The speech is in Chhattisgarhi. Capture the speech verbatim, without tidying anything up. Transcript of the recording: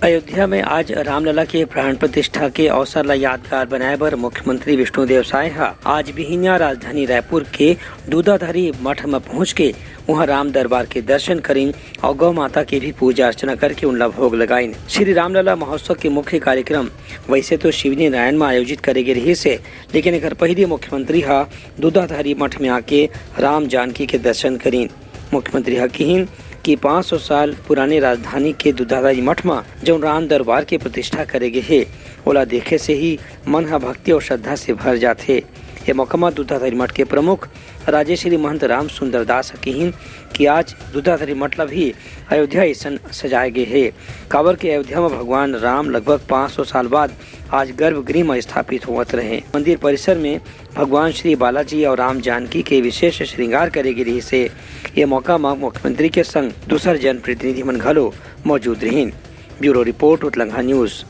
अयोध्या में आज रामलला के प्राण प्रतिष्ठा के अवसर ला यादगार बनाए बर मुख्यमंत्री विष्णुदेव साय ह आज बिहिनिया राजधानी रायपुर के दूधाधारी मठ म पहुंच के उहां राम दरबार के दर्शन करिन और गौ माता के भी पूजा अर्चना करके उनला भोग लगाइन। श्री रामलला महोत्सव के मुख्य कार्यक्रम वैसे तो शिवरी नारायण म आयोजित करे गे रिहिस हे, लेकिन एकर पहिली मुख्यमंत्री ह दूधाधारी मठ में आके राम जानकी के दर्शन करिन। मुख्यमंत्री ह किहिन कि पाँच सौ साल पुराने राजधानी के दूधाधारी मठ म जउन राम दरबार के प्रतिष्ठा करे गे हे, ओला देखे से ही मन ह भक्ति और श्रद्धा से भर जाथे। ये मौका म दूधाधारी मठ के प्रमुख राजेश्वरी महंत राम सुंदर दास ह किहिन कि आज दूधाधारी मठ ल भी अयोध्या अइसन सजाए गे हे, काबर के अयोध्या म भगवान राम लगभग पाँच सौ साल बाद आज गर्भगृह म स्थापित होवत रहे। मंदिर परिसर में भगवान श्री बालाजी और राम जानकी के विशेष श्रृंगार करे गे रिहिस हे। ये मौका म मुख्यमंत्री के संग दूसर जनप्रतिनिधि मन घलो मौजूद रहिन। Bureau report, Utlangha news.